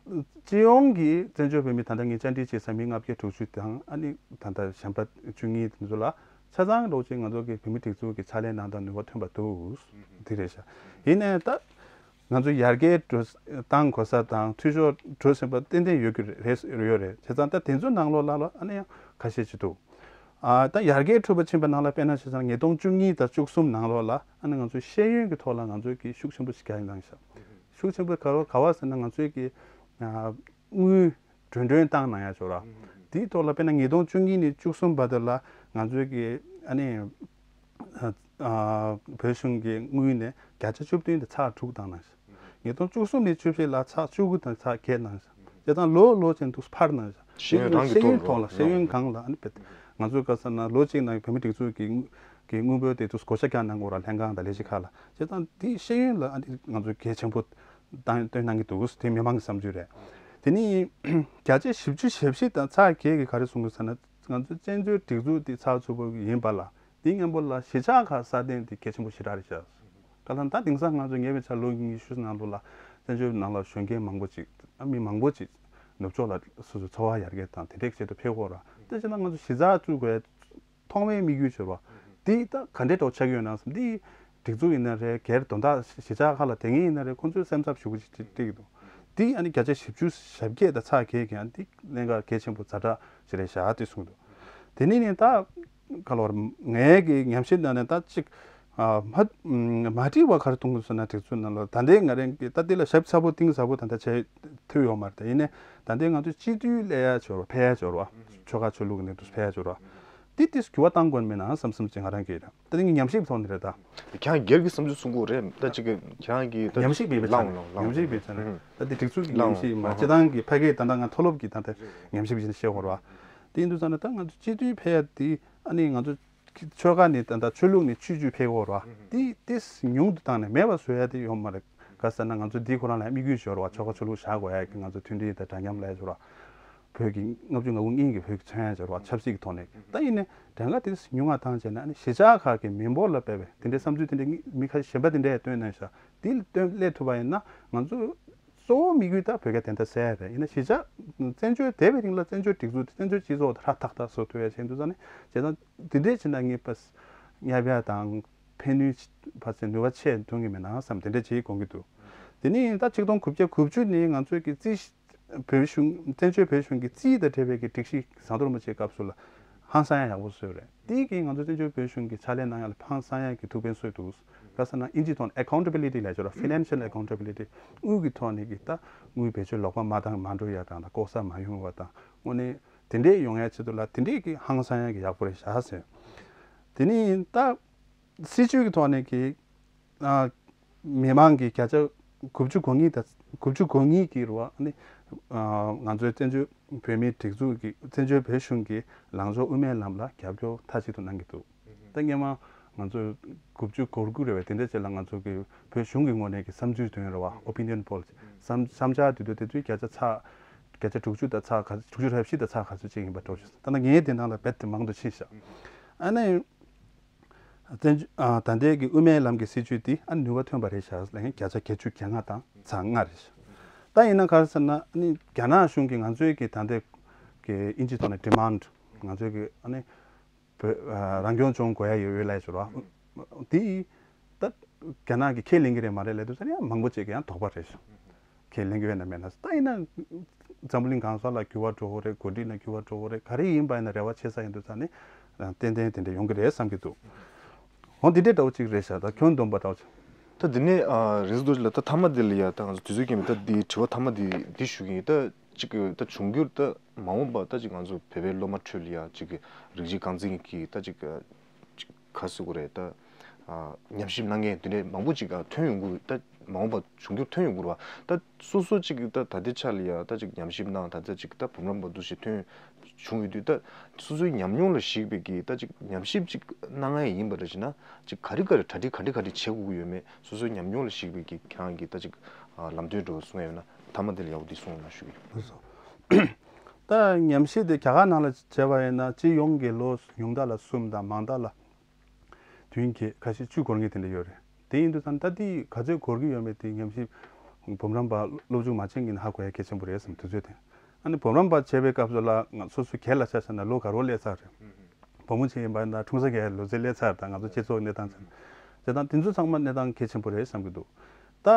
སྤྱི་ཡོངས་ཀྱི་བཙན་བྱོལ་བོད་མི་ད་ལྟ་ངས་བཅར་འདྲི་བྱེད་ས་མི་ལྔ་བརྒྱ་དྲུག་ཅུ་དང་ཨ་ནི་ད་ལྟ་གཞན་པ་བཅུ་གཉིས་དེ་ཚོ་ལ་ཆ་ཚང་འདྲ་བོ་ཅིག་ང་ཚོ་གི་བོད་མི་སྒྲིག་འཛུགས་ཀྱི་ཕྱག་ལས་གནང་སྟངས་ནུས་པ་ཐོན་པ་འདུག་དེ་རེད་ཤག་ཡིན་ནའི་ད་ང་ཚོ་ཡར་རྒྱས་འགྲོ་གཏང་དགོས་ས་དང་འཐུས་ཤོར་འགྲོ་བཞིན་པ་ཏན་ཏན་ཡོད་ཀྱི་རེད། ཡོད་རེད། བྱས་ཙང་ད་དེ་ཚོའི་ནང་ལོགས་ལ་ལ་ཨ་ནི་ཡང་ཁ་ཤས་ཅིག་འདུག་ཨ་ད་ཡར་རྒྱས་འགྲོ་བ་ཕྱིན་པ་ནང་ལ་དཔེར་ན་བྱས་ཙང་ཉིས་སྟོང་བཅུ་གཉིས་དང་བཅུ་གསུམ་ནང་ལོགས་ལ་ཨ་ནི་ང་ཚོའི་ཤེས་ཡོན་གྱི་ཐོག་ལ་ང་ཚོས་ཀྱི་ཤུགས་ཆེན་པོ་ཞིག་རྒྱག་གནང་ཤག་ཤུགས་ཆེན་པོ་ག་བ་ག་བ་ཟེར་ན་ང་ཚོའི་གི་ཨ་དངུལ་འགྲོ་གྲོན་བཏང་གནང་ཡ་ཅིག་ཡོད་ར། དེའི་ཐོག་ལ་དཔེར་ན་ཉིས་སྟོང་བཅུ་གཉིས་ནས་བཅུ་གསུམ་བར་དུ་ལ་ང་ཚོའི་གི་ཨ་ནི་ཨ་ཨ་བོད་གཞུང་གི་དངུལ་ནས་བརྒྱ་ཆ་བཅུ་བདུན་དེ་ཚེག་དྲུག་བཏང་གནང་ཤག་ཉིས་སྟོང་བཅུ་གསུམ་ནས་བཅུ་བཞི་ལ་ཚེག་བཅུ་དགུ་དང་ཚེག་བརྒྱད་གནང་ཤག་བྱས་ཙང་ལོ་ལོ་བྱས་འདུག་འཕར་གནང་ཤག་ཤེས་ཡོན་རང་གི་ཤེས་ཡོན་ཐོག་ལ་ཐོག་ལ་ཤེས་ཡོན་སྒང་ལ་ཨ་ནི་ང་ཚོའི་ག་ས་ན་ལོ་གཅིག་ནང་བོད་མི་སྒྲིག་འཛུགས་ཀྱི་དངུལ་གྱི་དངུལ་འབོར་དེ་འདུག་བགོ་བཤའ་རྒྱག་གནང་དགོས་ར། ལྷན་ཁང་དང་ལས་གཞི་ཁག་ལ། བྱས་ཙང་དེ་ཤེས་ཡོན་ལ་ཨ་ནི་ང་ཚོས་གལ་ཆེན་པོ་བཏང་བཏོན་གནང་གི་འདུག་དེ་མི་མང་གི་བསམ་ཚུལ་རེད། དེ་ནི་བརྒྱ་ཆ་བཞི་བཅུ་ཞེ་བཞི་དང་ཚེག་བརྒྱད་ཀྱིས་ག་རེ་གསུངས་ཀྱི་ཟེར་ན། ང་ཚོ་བཙན་བྱོལ་སྒྲིག་འཛུགས་འདི་ཚགས་ཚུད་པོ་ཡིན་པ་ལ་འདི་མཉམ་པོ་ལ་གཞིས་ཆགས་ཁག་སྲ་བརྟན་འདི་གལ་ཆེན་པོ་ཞེ་དྲག་རེད་ཤག་ག་ལ་ད་དེང་སང་ང་ཚོ་ཉེ་བའི་ཆར་ལོ་ཉི་ཤུ་ནང་ལོགས་ལ་བཙན་བྱོལ་ནང་ལ་གཞོན་སྐྱེས་མང་པོ་ཅིག་ཨ་མི་མང་པོ་ཅིག་ནུབ་ཕྱོགས་ལ་སོ་སོའི་འཚོ་བ་ཡར་རྒྱས་དང་དེ་འདྲའི་ཆེད་དུ་ཕེབས་ཀྱི་ཡོད་ར། དེ་བྱས་ན་ང་ཚོ་གཞིས་ཆགས་བཙུགས་དགོས་ཐོག་མའི་དམིགས་ཡུལ་ཟེར་བ་འདི་ད་ག་འདྲའི་ཐོག་ཆགས་ཀྱི་ཡོད་ན་བསམ། འདི་སྒྲིག་འཛུགས་ཡིན་ན་རེད། སྒེར་དོན་དག་གཞིས་ཆགས་ཁག་ལ་དེ་སྔོན་ཡིན་ན་རེད། ཁོང་ཚོས་སེམས་འཚབ་ཞེ་པོ་ཅིག་སྤྲད་ཀྱི་འདུག་འདི་ཨ་ནི་བརྒྱ་ཆ་བཞི་བཅུ་ཞེ་བརྒྱད་དང་ཚེག་བརྒྱད་ཀྱི་ཨ་འདི་གནད་འགག་གལ་ཆེན་པོ་ཛ་དྲག་ཅིག་རེད་ཤག་དེ་གསུངས་འདུག་དེ་ནས་ནི་ད་ག་ལོར་ངའི་གི་ཉམས་ཞིབ་ནང་ནས་ད་ཅིག་ཨ་མ་མ་འགྲིག་པ་ག་རེ་མཐོང་གི་འདུག་ཟེར་ན། སྒྲིག་འཛུགས་ནང་ལ་ད་ལྟའི་ང་རང་གི་ད་འདི་ལ་ཞིབ་ཚགས་པོ་གཏིང་ཟབ་པོ་ད་ལྟ་བྱས་ཐུབ་ཡོད་མ་རེད། ད་ཡིན་ནའི་ད་ལྟའི་ང་ཚོ་སྤྱི་འཐུས་སླེབས་ཡ་ཅིག་ཡོད་རེད། ཕེབས་ཡ་ཅིག་ཡོད་རེད་བ། ཆོལ་ཁ་ཆོས་ལུགས་ཀྱི་ནས་དུ་ཕེབས་ཡ་ཅིག་ཡོད་རེད་བ། འདི་ཏིས་འགྱུར་བ་གཏང་དགོས་མེད་ན་བསམ་བསམ་ཅིག་ང་རང་གིས་རེད། ད་འདི་ངས་ཉམས་ཞིབ་ཐོག་ནས་རེད་ད། ཁྱེད་རང་སྒེར་གྱི་བསམ་ཚུལ་གསུང་གི་རེད། ད་ཅིག་གི་ཁྱེད་རང་གི་ད་ཉམས་ཞིབ་ཡིན་པའི་ཆ་ནས་ལངས་ལངས་ཉམས་ཞིབ་ཡིན་པའི་ཆ་ནས་ལངས་ད་འདི་སྒྲིག་འཛུགས་ཀྱི་ལངས་ཉམས་ཞིབ་ཡིན་མ་ཨ་ཧ། སྤྱི་བཏང་གི་ཕ་གིའི་ད་ལྟ་ང་མཐོ་སློབ་ཀྱི་ད་ལྟ་ཉམས་ཞིབ་ཡིན་ཤེས་དགོས་རེད་བ། དེ་ཡིན་དུས་ཙང་ནས་ད་ང་ཚོ་སྤྱི་འཐུས་ཕེབས་ཡ་དེ་ཨ་ནི་ང་ཚོ་ཆོལ་ཁ་ནས་ད་ལྟ་ཆོས་ལུགས་ནས་ཆོས་བརྒྱུད་ཕེབས་དགོས་རེད་བ། དེ་དེ་ཉུང་དུ་བཏང་ནས་མེད་པ་བཟོ་ཡ་དེ་ཡོད་མ་རེད། ག་ཟེར་ན་ང་ཚོ་འདི་ཁོ་རང་ལ་དམིགས་ཡུལ་ཡོད་རེད་བ། ཆོལ་ཁ་ཆོས་ལུགས་བཞག་དགོས་ཡ་གི་ང་ཚོ་མཐུན་སྒྲིལ་དང་འདྲ་མཉམ་ལ་ཡོད་རེད་བ། བོད་ཀྱི་ལྔ་བཅུ་ང་དགུ་གཉིས་ཀྱི་བོད་ཀྱི་མཚོན་ཡ་ཡོད་རེད་བ། ཆབ་སྲིད་ཀྱི་ཐོག་ནས། ད་ཡིན་ནའི་གྲངས་ཀ་དེ་ཉུང་ང་བཏང་བྱས་ན་ཨ་ནི་གཞིས་ཆགས་ཁག་གི་མི་འབོར་ལ་དཔག་པའི་དེ་འདྲའི་བསམ་ཚུལ་དེ་འདྲའི་མི་ཁ་ཤས་གཞན་པ་དེ་འདྲས་བཏོན་གནང་ཤག་དེ་བཏོན་སླེབས་ཐུབ་པ་ཡིན་ན་ང་ཚོ་གཙོ་བོ་དམིགས་ཡུལ་ད་བོད་རྒྱ་བདེན་མཐའ་གསལ་རེད། ཡིན་ན་གཞིས་ཆགས་བཙན་བྱོལ་འདས་པའི་རིང་ལ་བཙན་བྱོལ་སྒྲིག་འཛུགས་དེ་བཙན་བྱོལ་སྤྱི་ཚོགས་དེ་ཧྲ་ཐག་ཐག་བཟོ་ཐུབ་ཡ་བྱེད་འདུག་ཙང་ནས་བྱས་ཙང་དེ་འདྲས་བྱས་ན་ངས་པ་གཡར་ཡ་དང་ཕན་ནུས་ཕར་ཚུར་ནུས་པ་ཆེ་ཐོན་གྱི་མེད་ན་བསམ་དེ་འདྲས་བྱེད་དགོངས་ཀྱི་འདུག་དེ་ནས་ད་ཆིག་སྟོང་དགུ་བརྒྱ་དགུ་བཅུ་ནས་ང་ཚོའི་གི་རྩིས་བོད་གཞུང་བཙན་བྱོལ་བོད་གཞུང་གི་རྩིས་དང་འབྲེལ་བའི་གི་སྒྲིག་གཞི་བཟང་མཐོ་རིན་པོ་ཆེའི་སྐབས་སུ་ལ་ཧང་སང་ཡ་ཡག་པོ་བཟོས་རེད། དེ་གིས་ང་ཚོ་བཙན་བྱོལ་བོད་གཞུང་གི་ཕྱག་ལས་གནང་ཡ་ལ་ཧང་སང་ཡ་གི་ཐུགས་ཕན་གསོས་འདུག་ག་ཟེར་ན་ཨིན་ཇིའི་ཐོག་ནས་accountability ལབ་ཡ་ཅིག་ཡོད་རེད། financial accountability དངུལ་གྱི་ཐོག་ནས་ཀྱི་ད་དངུལ་བེད་སྤྱོད་ལོག་པ་མ་བཏང་མ་འགྲོ་ཡ་དང་ད་ལྐོག་ཟ་མ་ཡོང་བ་དང་དངོས་གནས་དེ་འདྲས་ཡོང་ཡ་ཆེད་དུ་ལ་དེ་འདྲས་ཀྱི་ཧང་སང་ཡ་གི་ཡག་པོ་རེད་ཤག་ཟེར། དེ་ནས་ད་སྲིད་བྱུས་ཀྱི་ཐོག་ནས་ཀྱི་ཨ་མི་མང་གི་བརྒྱ་ཆ་ དགུ་བཅུ་གོ་གཉིས་དང་དགུ་བཅུ་གོ་གཉིས་ཀྱི་རུ་བ་ནི་ང་ཚོའི་བཙན་བྱོལ་བོད་མིའི་སྒྲིག་འཛུགས་ཀྱི་བཙན་བྱོལ་བོད་གཞུང་གི་ལངས་ཕྱོགས་དབུ་མའི་ལམ་ལ་རྒྱབ་སྐྱོར་མཐའ་གཅིག་ཏུ་གནང་གི་འདུག་ད་སྔོན་མ་ང་ཚོས་དགུ་བཅུ་གོ་དགུ་རེད་བས། དེ་འདྲ་བྱས་ལ་ང་ཚོ་གི་བོད་གཞུང་གི་ངོས་ནས་ཀྱི་བསམ་ཚུལ་དོན་རེད་བ། ཨོ་པི་ནི་ཡན་པོལ་བསམ་བསམ་འཆར་དེ་དུས་དེ་ཚོའི་བརྒྱ་ཆ་ཚག་བརྒྱ་ཆ་དྲུག་ཅུ་དང་ཚག་ག་དྲུག་ཅུ་རེ་བཞི་དང་ཚག་ག་ཚོད་ཅིག་ཡིན་པ་འགྲོ་བཞིན། ད་ནང་ངས་དེ་ནང་ལ་རྦད་དེ་མང་དུ་ཕྱིན་ཤག་ཨ་ནི། བཙན་བྱོལ་ཨ་ད་ལྟའི་གི་དབུ་མའི་ལམ་གྱི་སྲིད་བྱུས་འདི་ཨ་ནུས་པ་ཐོན་པ་རེད་ཤག་ལབ་མཁན་བརྒྱ་ཆ་བརྒྱད་ཅུ་གྱ་ལྔ་དང་ཚག་ལྔ་རེད་ཤག་ད་ཡིན་ན་ག་རེ་ཟེར་ན། ཨ་ནི་རྒྱ་ནག་གཞུང་གིས་ང་ཚོའི་གི་ད་ལྟའི་གི་ཨིན་ཇི་ཐོག་ནས་ཌི་མན་ཌི། ང་ཚོའི་གི་ཨ་ནི་བོད་ཨ་རང་སྐྱོང་ལྗོངས་དགོས་ཡ་ཡོད་ལབ་ཡ་ཞིག་རེད་བ། འདི་ད་རྒྱ་ནག་གིས་ཁས་ལེན་གྱི་རེད་མ་རེད་ལབ་དུས་ཙང་ཡང་མང་པོ་ཅིག་གིས་ཡང་དོགས་པ་རེད་ཤག་ཁས་ལེན་གྱི་ཡོད་ན་མེད་ན། ད་ཡིན་ན་འཛམ་བུ་གླིང་གང་ས་ལ་འགྱུར་བ་འགྲོ་གི་རེད། འགོ་ཁྲིད་ལ་འགྱུར་བ་འགྲོ་གི་རེད། ག་རེ་ཡིན་པ་ཡིན་ན་རེ་བ་བྱེད་ས་ཡིན་དུས་ཙང་ནི་ཏན་ཏན་དེ་འདྲ་ཡོང་གི་རེད་བསམ་གྱི་འདུག་འོ་འདི་འདྲའི་འདྲ་བོ་ཅིག་རེད་ཤག་ད་ཁྱོན་བསྡོམས་པ་འདྲ་བོ་ཅིག་ད་འདི་ནས་ཨ་རིག་འཛིན་རྡོ་རྗེ་ལགས། ད་མཐའ་མ་འདི་ལ་ཡ་ད་ང་ཚོ་དུས་ཚོད་རྐྱེན་པས་ད་འདི་དྲི་བ་མཐའ་མ་འདི་འདི་ཞུ་གི་ཡིན། ད་ཅིག་ད་འབྱུང་འགྱུར་ད་མ་འོངས་པ་ད་ཅིག་ང་ཚོ་བོད་པའི་སློབ་མ་ཁྲོད་ལ་ཡ་ཅིག་རིགས་གཅིག་རྐང་འཛིན་གྱི་ད་ཅིག་ཅིག་ག་ཟེར་དགོས་རེད། ད་ཨ་ཉམས་ཞིབ་གནང་མཁན་དེ་འདྲས་མང་པོ་ཅིག་ཨ་ཐོན་ཡོང་གི་རེད། ད་མ་འོངས་པ་འབྱུང་འགྱུར་ཐོན་ཡོང་གི་རེད་བ། ད་སོ་སོ་ཅིག་ད་ད་ལྟའི་ཆ་ལ་ཡ་ད་ཅིག་ཉམས་ཞིབ་གནང་། ད་ལྟ་ཅིག་ད་འབུམ་རམས་པ་འདུ་ཤེས་ཐོན་བྱུང་ཡོད་དུས། ད་སོ་སོའི་ཉམས་མྱོང་ལ་གཞིགས་པའི་གི་ད་ཅིག་ཉམས་ཞིབ་ཅིག་གནང་ཡ་ཡིན་པ་འདྲ་ཞིག་ན་ཅིག་ག་རེ་ག་རེ་གྲ་སྒྲིག་ག་འདྲ་ག་འདྲ་བྱེད་དགོས་ཀྱི་ཡོད་མེད། སོ་སོའི་ཉམས་མྱོང་ལ་གཞིགས་པའི་གི་ཁྱེད་རང་གི་ད་ཅིག་ཨ་ལམ་སྟོན་འདྲ་བོ་གསུང་ཡ་ཡོད་ན་མཐའ་མ་དེ་ལ་ཡག་པོ་འདི་གསུང་རོགས་གནང་ཞུ་གི་ཡིན། ད་ཉམས་ཞིབ་དེ་རྒྱ་གར་ནང་ལ་བྱས་པ་ཡིན་ན་སྤྱི་ཡོངས་ཀྱི་ལོ་ཉུང་མཐའ་ལ་གསུམ་དང་མང་མཐའ་ལ་བདུན་བརྒྱད་ཁ་ཤས་བཅུ་འགོར་མཁན་དེ་འདྲ་ཡོད་རེད། དེ་ཡིན་དུས་ཙང་ད་འདི་ག་ཚོད་འགོར་གྱི་ཡོད་མེད་དེ་ཉམས་ཞིབ་འབུམ་རམས་པ་སློབ་སྦྱོང་མ་བྱེད་མཁན་ཧ་གོ་ཡ་གལ་ཆེན་པོ་རེད་བསམ། དུས་ཚོད་དེ་ཨ་ནི་འབུམ་རམས་པ་བྱེད་པའི་སྐབས་སུ་ལ་ང་སོ་སོ་སྒེར་ལ་ཆ་བཞག་ན་ལོ་ག་རེ་སླེབས་ཚར་རེད། བུ་མོ་ཆེ་ཡིན་པ་ཡིན་ན་འཁྲུངས་ས་གའི་ལོ་ཚད་སླེབས་ཚར་དང་། ང་ཚོ་སྤྱི་ཚོགས་གནས་སྟངས་ཚང་བྱེད་སྟངས་དེ་ཚོ་ཚང་མ་གནས་སྟངས་གལ་ཆེན་པོ་རེད་བསམ་གྱི་འདུག་ད་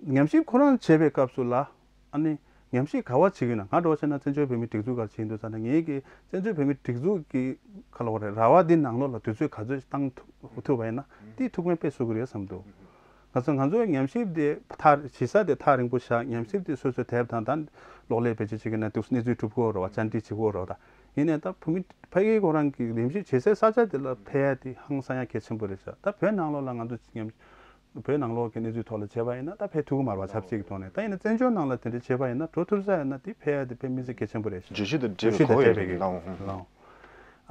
ཉམས་ཞིབ་ཁོ་རང་བྱེད་པའི་སྐབས་སུ་ལ་ཨ་ནི་ཉམས་ཞིབ་ག་བ་བྱེད་ཀྱི་ཡོད་ན། ང་འདྲ་བོ་བྱས་ན་བཙན་བྱོལ་བོད་མིའི་སྒྲིག་འཛུགས་སྒང་བྱེད་ཡིན་དུས་ཙང་ནས་ངེད་ཀྱི་བཙན་བྱོལ་བོད་མིའི་སྒྲིག་འཛུགས་ཀྱི་ག་ལབ་དགོས་རེད། ར་བ་འདི་ནང་ལོགས་ལ་དུས་ཚོད་ག་ཚོད་བཏང་ཐུབ་ཐུབ་པ་ཡིན་ན་དེ་ཐུགས་ཕན་དཔེ་གསོས་ཀྱི་རེད་བསམ་འདུག་ང་ཚོ་ང་ཚོའི་ཉམས་ཞིབ་དེ་ཐག་བྱེད་ས་དེ་ཐག་རིང་པོ་བཞག་ཉམས་ཞིབ་དེ་སོ་སོའི་དེབ་དང་ད་གློག་ཀླད་བེད་སྤྱོད་བྱེད་ཀྱི་ན་དུས་གནས་ཚུལ་གྲུབ་ཀྱི་ཡོད་རེད་བ། བཅར་འདྲི་བྱེད་ཀྱི་ཡོད་རེད་བ། ད་ཡིན་ནའི་ད་བོད་མི་ཕ་གི་ཁོ་རང་གི་ཉམས་ཞིབ་བྱེད་སའི་ས་ཆ་དེ་ལ་ཕེབས་ཡ་དེ་ཧང་སང་ཡ་གལ་ཆེན་པོ་རེད་ཤག་ད་བོད་ནང་ལོགས་ལ་ང་ཚོ་ཉམས་བོད་ནང་ལོགས་ཀྱི་གནས་ཚུལ་ཐོག་ལ་བྱས་པ་ཡིན་ན་ད་ཕེབས་ཐུབ་ཀྱི་མ་རེད་བ། ཆབ་སྲིད་ཀྱི་ཐོག་ནས། ད་ཡིན་ན་བཙན་བྱོལ་ནང་ལ་དེ་འདྲ་བྱས་པ་ཡིན་ན་འགྲོ་ཐུབ་ས་ཡིན་ན་དེ་ཕེབས་ཡ་དེ་དཔེ་མི་སྲིད་གལ་ཆེན་པོ་རེད་ཤག་བརྗོད་གཞི་དང་འབྲེལ་བའི་བརྗོད་གཞི་དང་འབྲེལ་བའི་གི་ལངས་ལངས།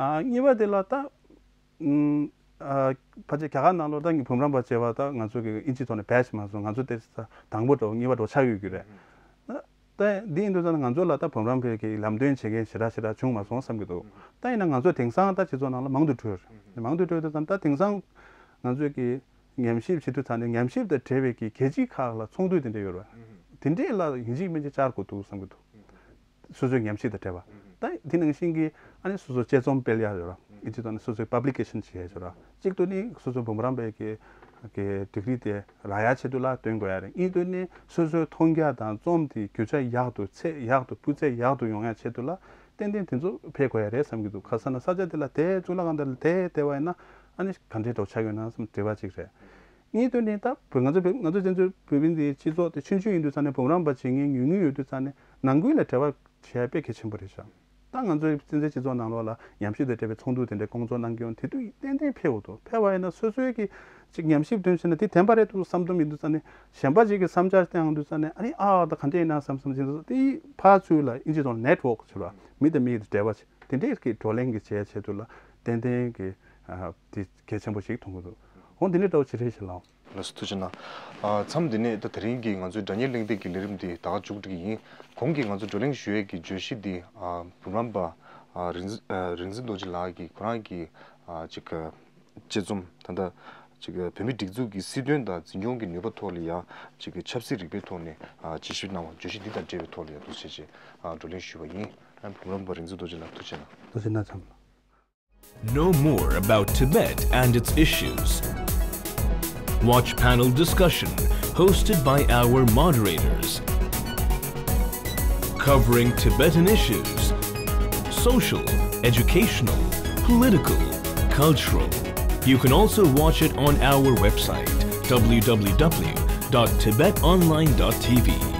ཨ་གཉིས་པ་དེ་ལ་ད་ཨ་ཕལ་ཆེར་རྒྱ་གར་ནང་ལོགས་ད་ངས་འབུམ་རམས་པ་བྱས་པ་ད་ང་ཚོ་གི་ཨིན་ཇི་ཐོག་ནས་བེ་ཆི་མ་སོང་། ང་ཚོ་དེ་དང་པོ་འདྲ་བོ་གཉིས་པ་འདྲ་བོ་ཆགས་ཡོད་ཀྱི་རེད། ད་འདི་ཡིན་དུས་ཙང་ང་ཚོ་ལ་ད་འབུམ་རམས་པའི་གི་ལམ་སྟོན་བྱེད་མཁན་ཞེ་དྲག་ཞེ་དྲག་བྱུང་མ་སོང་བསམ་གྱི་འདུག་ད་ཡིན་ན་ང་ཚོ་དེང་སང་ད་སྤྱི་ཚོགས་ནང་ལ་མང་དུ་འགྲོ་ཡོད་རེད། མང་དུ་འགྲོ་ཡོད་དུས་ཙང་ད་དེང་སང་ང་ཚོས་ཀྱི་ཉམས་ཞིབ་བྱེད་དུས་ཙང་ནས་ཉམས་ཞིབ་དང་འབྲེལ་བའི་གི་རྒྱལ་སྤྱི་ཁག་ལ་ཚོགས་འདུ་དེ་འདྲ་ཡོད་རེད། དེ་འདྲས་ལ་ཡིན་གཅིག་མིན་གཅིག་བཅར་དགོས་འདུག་བསམ་གྱི་འདུག་སོ་སོའི་ཉམས་ཞིབ་དང་འབྲེལ་བ། ད་དེ་ནང་བཞིན་གྱི་ཨ་ནི་སོ་སོ་དཔྱད་རྩོམ་སྤེལ་ཡག་ཡོད་ར། ཨིན་ཇི་ཐོག་ནས་སོ་སོའི་པབ་ལི་ཀེ་ཤན་བྱེད་ཡག་ཡོད་ར། གཅིག་ཏུ་ནི་སོ་སོ་འབུམ་རམས་པའི་གི་གི་ཌིག་རི་དེ་རག་ཡག་ཆེད་དུ་ལ་འདོན་དགོས་ཡག་རེད། གཉིས་ཏུ་ནི་སོ་སོའི་མཐོང་རྒྱ་དང་རྩོམ་དེ་རྒྱུ་ཆ་ཡག་ཏུ་ཚད་ཡག་ཏུ་སྤུས་ཚད་ཡག་ཏུ་ཡོང་ཡག་ཆེད་དུ་ལ་ཏན་ཏན་དེ་ཚོ་ཕེབས་དགོས་ཡག་རེད་བསམ་གྱི་འདུག་ག་ཟེར་ན་ས་ཆ་དེ་ལ་དེ་གཙུག་ལག་ཁང་དེ་ལ་དེ་བལྟས་པ་ཡིན་ན་ཨ་ནི་ག་འདྲའི་འདྲ་བོ་ཆགས་ཡོད་ན་བསམ་དྲི་བ་གཅིག་རེད། གཉིས་དོན་ནི་ད་བོད་ང་ཚོ་བོད་ང་ཚོ་བཙན་བྱོལ་བོད་མི་འདིའི་སྤྱི་ཚོགས་དེ་ཆུང་ཆུང་ཡིན་དུས་ཙང་ནས་འབུམ་རམས་པ་བྱེད་མཁན་ཉུང་ཉུང་ཡོད་དུས་ཙང་ནས་ནང་ཁུལ་ལ་འབྲེལ་བ་བྱེད་ཡ་དཔེ་གལ་ཆེན་པོ་རེད་ཤག་ད་ང་ཚོའི་བཙན་བྱོལ་སྤྱི་ཚོགས་ནང་ལོགས་ལ་ཉམས་ཞིབ་དང་འབྲེལ་བའི་ཚོགས་འདུ་དེ་འདྲའི་སྐོང་ཚོགས་གནང་གི་ཡོང་དེ་དུས་ཏན་ཏན་ཕེབས་འོ་དོ། ཕེབས་པ་ཡིན་ན་སོ་སོའི་གི་ཅིག་ཉམས་ཞིབ་དོན་བྱས་ན་དེ་བདེན་པ་རེད་འདུག་བསམ་སྡོམ་ཡིན་དུས་ཙང་ནས་གཞན་པ་ཅིག་གི་བསམ་འཆར་བསྟན་ཡོང་དུས་ཙང་ནས་ཨ་ནི་ཨ་ད་ག་འདྲ་ཡིན་ན་བསམ་བསམ་བྱས་དུས་དེ་ཕར་ཚུར་ལ་ཨིན་ཇི་ཐོག་ནེཊ་ཝོག་བྱེད་པ་མི་དང་མི་འབྲེལ་བ་བྱེད། དེ་འདྲའི་གི་བགྲོ་གླེང་གི་བྱས་ཆེད་དུ་ལ་ཏན་ཏན་གི་ཨ་དེ་གལ་ཆེན་པོ་ཞིག་མཐོང་གི་འདུག་འོ་འདི་འདྲའི་འདྲ་བོ་ཅིག་རེད་ཤག་ལགས། ལགས་སོ་ཐུགས་རྗེ་གནང་། ཨ་མཚམས་འདི་ནས་ད་དེ་རིང་གི་ང་ཚོའི་སྒྲ་སྙན་གླེང་སྟེགས་ཀྱི་ལས་རིམ་འདི་ད་ག་མཇུག་སྒྲིལ་གྱི་ཡིན། གོང་གི་ང་ཚོ་བགྲོ་གླེང་ཞུ་ཡས་ཀྱི་བརྗོད་གཞི་འདི་ཨ་འབུམ་རམས་པ་ཨ་རིག་འཛིན་ཨ་རིག་འཛིན་རྡོ་རྗེ་ལགས་ཀྱིས་ཁོ་རང་གི་ཨ་ཅིག་དཔྱད་རྩོམ་ད་ལྟ་ཅིག་བོད་མིའི་སྒྲིག་འཛུགས་ཀྱི་སྲིད་དོན་དང་འཛིན་སྐྱོང་གི་ནུས་པ་ཐོག་ལ་ཡ་ཅིག་ཆབ་སྲིད་རིག་པའི་ཐོག་ནས་ཨ་དཔྱད་ཞིབ་གནང་བ་བརྗོད་གཞི་འདི་དང་འབྲེལ་བའི་ཐོག་ལ་ཡ་འདུག་བྱས་བྱས་ཨ་བགྲོ་གླེང་ཞུས་པ་ཡིན། ཨ་འབུམ་རམས་པ་རིག་འཛིན་རྡོ་རྗེ་ལགས་ཐུགས་རྗེ་གནང་། ཐུགས་རྗེ་གནང་ཚང་མ། Know more about Tibet and its issues. Watch panel discussion hosted by our moderators, covering Tibetan issues, social, educational, political, cultural. You can also watch it on our website, w w w dot tibet online dot t v.